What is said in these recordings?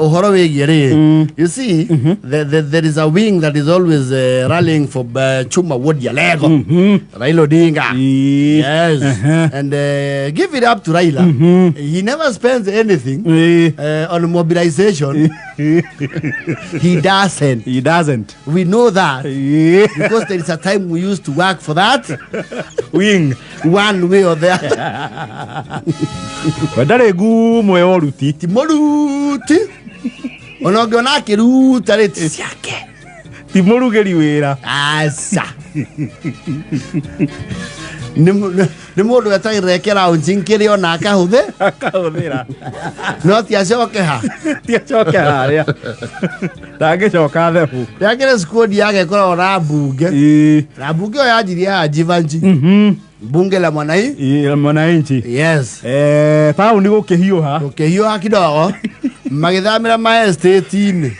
Ũhoro wĩgiĩ rĩ, you see, there is a wing that is always rallying for Chuma Wuod Alego, Raila Odinga. Yes. And give it up to Raila. He never spends anything on mobilization. He doesn't. He doesn't. We know that because there is a time we used to work for that wing one way or the other. We ndarĩ ngumo ya ũruti. Ti mũruti, ona ũngĩona akĩruta rĩ, ti ciake. Ti mũrugĩri wĩra. Aca, nĩ mũndũ wetagĩrĩra kĩraũnji kĩrĩ ona akahũthĩ akahũthĩra. No ti acoke ha. Ti acoke harĩa, ndangĩcoka thebũ. Yakĩrĩ squad yake ĩkoragwo na mbunge na mbunge ĩyo yanjirie ya Jivanji, bunge la mwanai Ĩĩ, mwananchi. Yes. Taũni gũkĩhiũha. Gũkĩhiũha kidogo, magĩthamĩra ma estate-inĩ.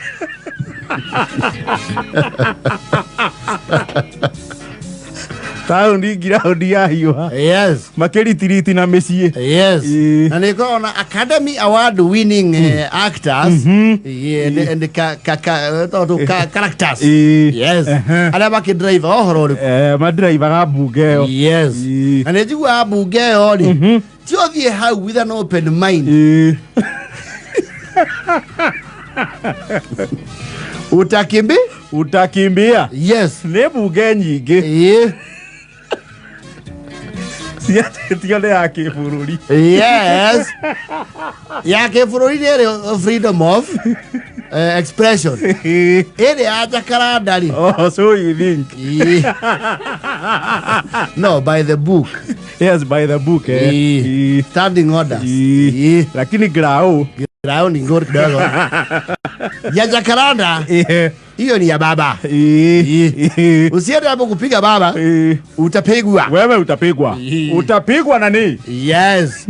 Taũni ngiraũndi yahiũha. Yes. Makĩritiriti na mĩciĩ. Yes. Ĩĩ. Na nĩ ĩkoragwo na Academy Award winning actors, yeah, and ka, tondũ ka, characters. Yes. Arĩa makĩdrive ũhoro ũrĩkũ? Madiraivaga mbunge ĩyo. Yes. Na nĩ njiguaga mbunge ĩyo rĩ, ti ũthiĩ hau with an open mind. Utakimbi utakimbia. Yes. Nĩ mbunge nyingĩ ciatĩtio nĩ ya kĩbũrũri. Yes, ya kĩbũrũri nĩ ĩrĩ freedom of expression, ĩrĩ ya Jacaranda rĩ. Oh, so you think. Ĩĩ. No, by the book. Yes, by the book, eh. Ĩĩ. Standing orders. Ĩĩ. Lakini grau Grau ni ngori kidogo ya Jacaranda. Hiyo ni ya baba. Usiende hapo kupiga baba, utapigwa. Wewe utapigwa. Utapigwa nani? Yes,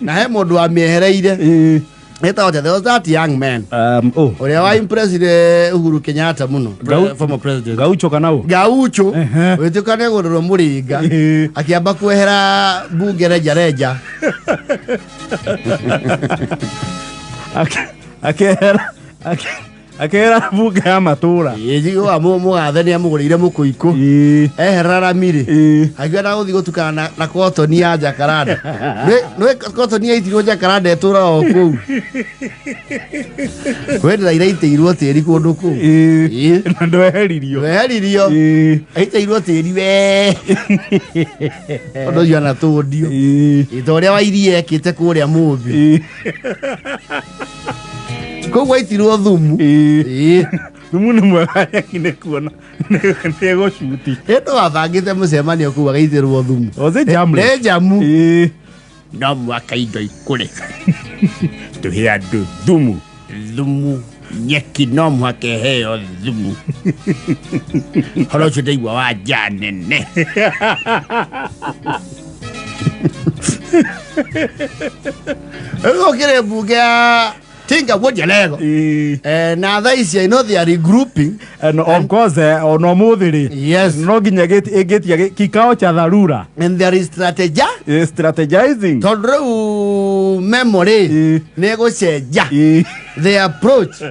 na he mũndũ wamĩehereire etagwo, there was that young man Oh. ũrĩa wa impressire Uhuru Kenyatta mũno, former president. Gaucho kana ũ? Gaucho. Wĩtĩka nĩ gũrĩrwo mũringa. Akĩamba kwehera mbunge reja reja. Akehera mbunge ya matũra. Njiguaga mũgathe nĩ amũgũrĩire mũkũikũ. Eherera ramirĩ. Akiuga ndagũthiĩ gũtukana na kotoni ya Jacaranda. Nĩ kotoni yaitirwo Jacaranda ĩtũraga o kũu kwĩ ndĩraira itĩirwo tĩri kũndũ kũu. Na ndweheririo. Weheririo. Aitĩirwo tĩri we ũndũ ũcio anatũndio. Ita ũrĩa wa iria ekĩte kũrĩa mũmbi. Koguo aitirwo thumu. Thumu nĩ mwega, nyeki nĩ kuona nĩ gũcuti. Ĩndũ wabangĩte mũcemanio kũu agaitĩrwo thumu. Was it jamless? Nĩ jamu. No mwaka indo ikũre. Tũhe andũ thumu. Thumu, nyeki no mũhaka ĩheo thumu. Horo ũcio ndaigua wa nja nene. Rĩu ũkĩrĩ mbunge ya Tinga Wuod Alego. Na thaa ici I know they are regrouping. And of course, ona ũmũthĩ rĩ, no nginya ĩngĩtia kikao cha dharura. And there is strategy. Strategizing. Tondũ rĩu memory nĩ ĩgũcenjia the approach.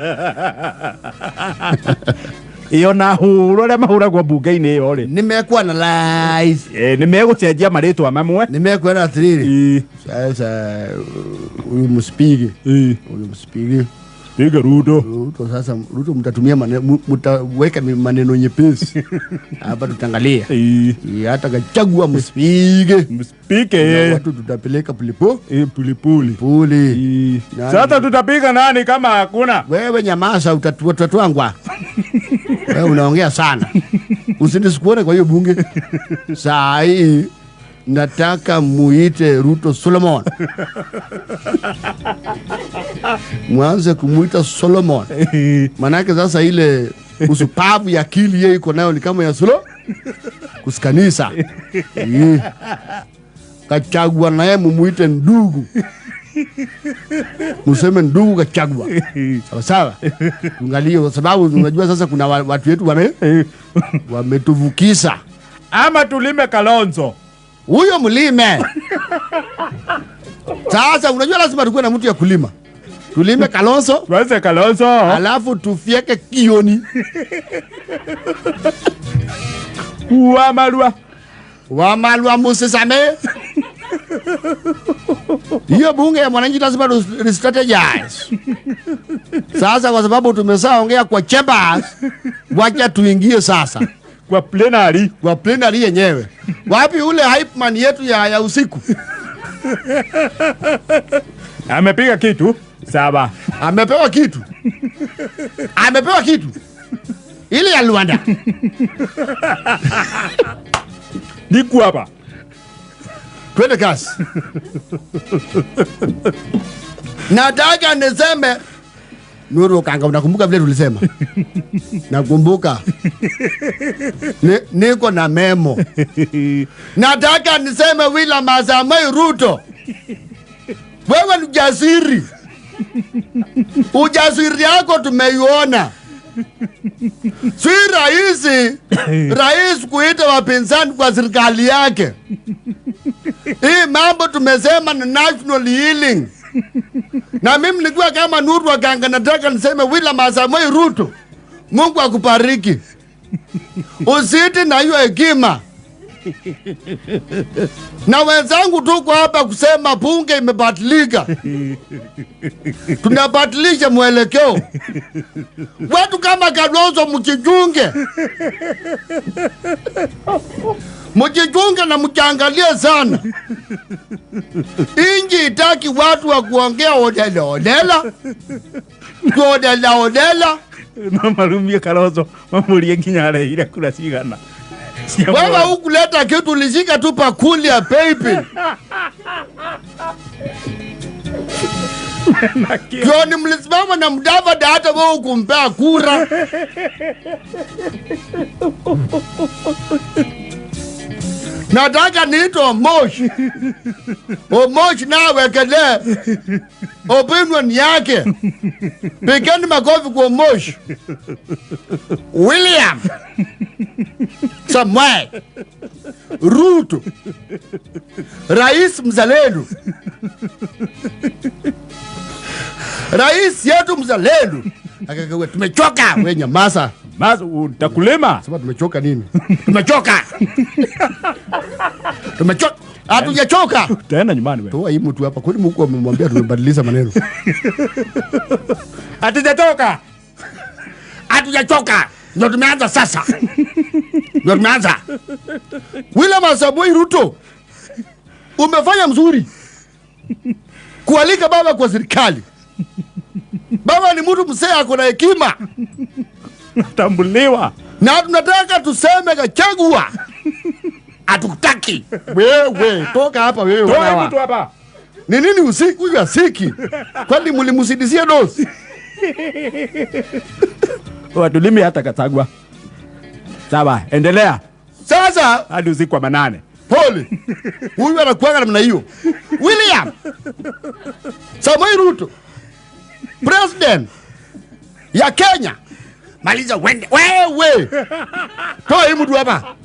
Ĩyo na hũrwo arĩa mahũragwo mbunge-inĩ ĩyo rĩ, nĩ mekuanalyze. Nĩ megũcenjia marĩtwa mamwe. Nĩ mekuona atĩrĩrĩ, sasa huyu msipige, huyu msipige. Piga Ruto. Ruto sasa, Ruto mtatumia maneno, mtaweka maneno nyepesi hapa, tutaangalia. Hata Gachagua msipige. Msipike. Na watu tutapeleka pulipo Pulipuli. Puli. Nani? Sasa tutapiga nani kama hakuna? Wewe nyamaza, utatwangwa. Wewe unaongea sana, usinisikuone kwa hiyo bunge. Saa hii nataka muite Ruto Solomon, mwanze kumuita Solomon, manake sasa ile usupavu ya akili yeye iko nayo ni kama ya Solo kusikanisa. Gachagua naye mumuite ndugu, museme ndugu Gachagua, sawa sawa, tuangalie, kwa sababu unajua sasa kuna watu wetu wametuvukisa. Ama tulime Kalonzo. Huyo mlime sasa. Unajua lazima tukuwe na mtu ya kulima. Tulime Kalonzo. Tuanze Kalonzo. Alafu tufieke Kioni. Wamalwa. Wamalwa musisame. Hiyo bunge ya mwananchi lazima re-strategize. Sasa kwa sababu tumeshaongea kwa chambers, wacha tuingie sasa kwa plenary, kwa plenary yenyewe. Wapi ule hype man yetu ya usiku? Amepiga kitu sawa. Amepewa kitu. Amepewa kitu. Ile ya Luanda. Niku hapa. Twende kasi. Nataka niseme Nuru Kanga, unakumbuka vile tulisema? Nakumbuka. Niko na memo. Nataka niseme William Samoei Ruto, wewe ni jasiri. Ujasiri yako tumeiona. Si rahisi rais kuita wapinzani kwa serikali yake. Hii mambo tumesema ni national healing. Na mimi nilikuwa kama Nuru Okanga, nataka niseme William Samoei Ruto, Mungu akubariki. Usiti na hiyo hekima. Na wenzangu tuko hapa kusema bunge imebadilika. Tunabadilisha mwelekeo. Watu kama Kalonzo mjichunge. Mjichunge na mjiangalie sana. Inji itaki watu wa kuongea odela odela. Odela odela. No marumie Kalonzo mamurie nginya arehire kura cigana. Wewe hukuleta kitu, ulishika tu pakuli ya baby. Kioni mlisimama na Mudavadi hata wewe hukumpea kura. Nataka niite Omosh. Omosh na awekelee opinion yake. Pigeni makofi kwa Omosh. William Samoei Ruto, rais mzalendo, rais yetu mzalendo. Akakawe, tumechoka. We nyamaza. Maza, utakulima. Sema tumechoka nini? Tumechoka. Tumechoka. Hatujachoka. Utaenda nyumbani wewe. Toa hii mtu hapa. Kwani Mungu amemwambia tumebadilisha maneno? Hatujachoka. Hatujachoka. Ndio tumeanza sasa. Ndio tumeanza. William Samoei Ruto, umefanya mzuri kualika baba kwa serikali. Baba ni mtu mzee, ako na hekima. Tambuliwa. Na tunataka tuseme Gachagua hatukutaki. Wewe toka hapa wewe. Toa Wewe. mtu hapa. Ni nini usiku huyu asiki? Kwani mlimsidizia dozi? Watulimi hata Gachagua. Sawa, endelea. Sasa hadi usiku wa manane. Pole. Huyu anakuanga namna hiyo. William Samoei Ruto, president ya Kenya. Maliza wende. Wewe. Toa hii mtu hapa.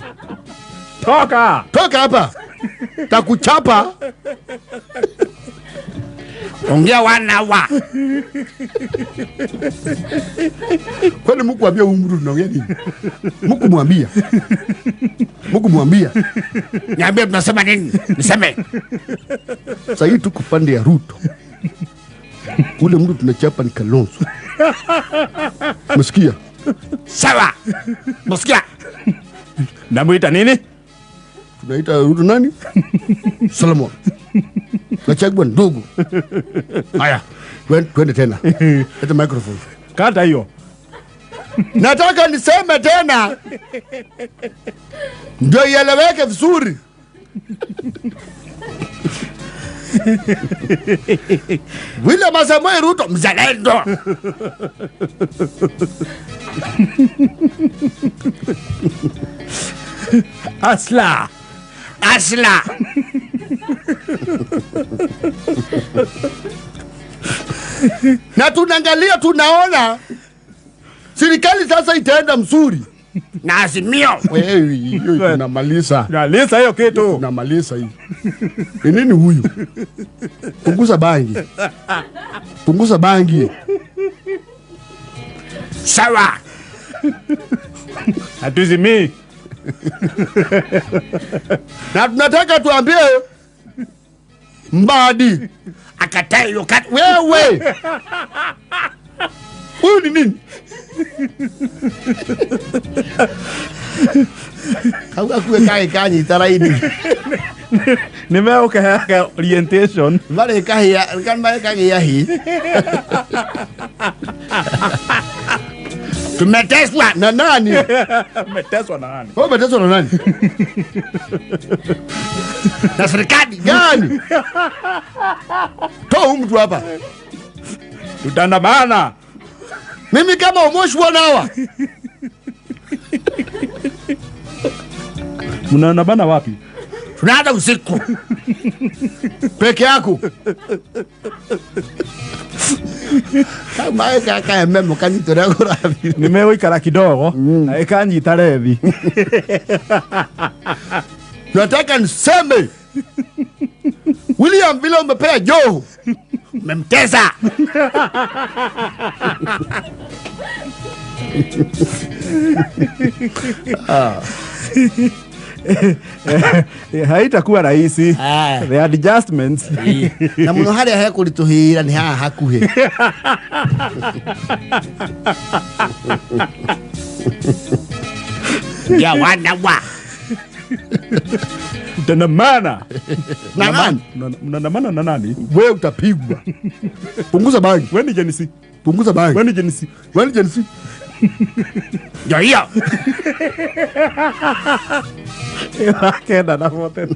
Toka. Toka hapa. Takuchapa. Ongea wana wa. Kwani mkuambia huyu mtu tunaongea nini? Mkumwambia. Mkumwambia. Niambie tunasema nini? Niseme. Sasa hii tuko pande ya Ruto. Ule mtu tunachapa ni Kalonzo. Msikia? Sawa. Msikia? Namuita nini? Tunaita Ruto nani? Solomon. Nachagua ndugu. Haya, twende tena. Leta microphone. Kata hiyo. Nataka niseme tena ndio ieleweke vizuri. William Samoei Ruto mzalendo. Asla. Asla. Na tunaangalia tunaona serikali sasa itaenda mzuri. Na Azimio. Wewe, hiyo tunamaliza. Tunamaliza hiyo kitu. Tunamaliza hii. Ni nini huyu? Punguza bangi. Punguza bangi. Sawa. Hatuzimii. Na tunataka tuambie Mbadi akatae hiyo kati. Wewe. Huyu ni nini? Kau gakue kaĩ kanyita raini. Nĩ megũkĩheaga orientation. Marĩ kahĩa marĩ kagĩa hi. Tumeteswa na nani? Umeteswa na nani? Wewe umeteswa na nani? Na serikali gani? Toa huyu mtu hapa. Tutaandamana. Mimi kama Omosh hawa. Mnaandamana wapi? Tunaanza usiku. Peke yako. Kama kaka memo kanyitore kurathi. Nĩ megũikara kidogo na ĩkanyita rethi. Nataka niseme William, vile umepea Joho umemtesa. Haitakuwa rahisi. The adjustments. Na muno haria hekũritũhĩra nĩ haha hakuhĩ. Ya wana wa. Mtaandamana. Na nani? Mnaandamana na nani? Wewe utapigwa. Punguza bangi. Wewe ni Gen Z. Punguza bangi. Wewe ni Gen Z. Wewe ni Gen Z. Ndio hiyo. Kenda na 42.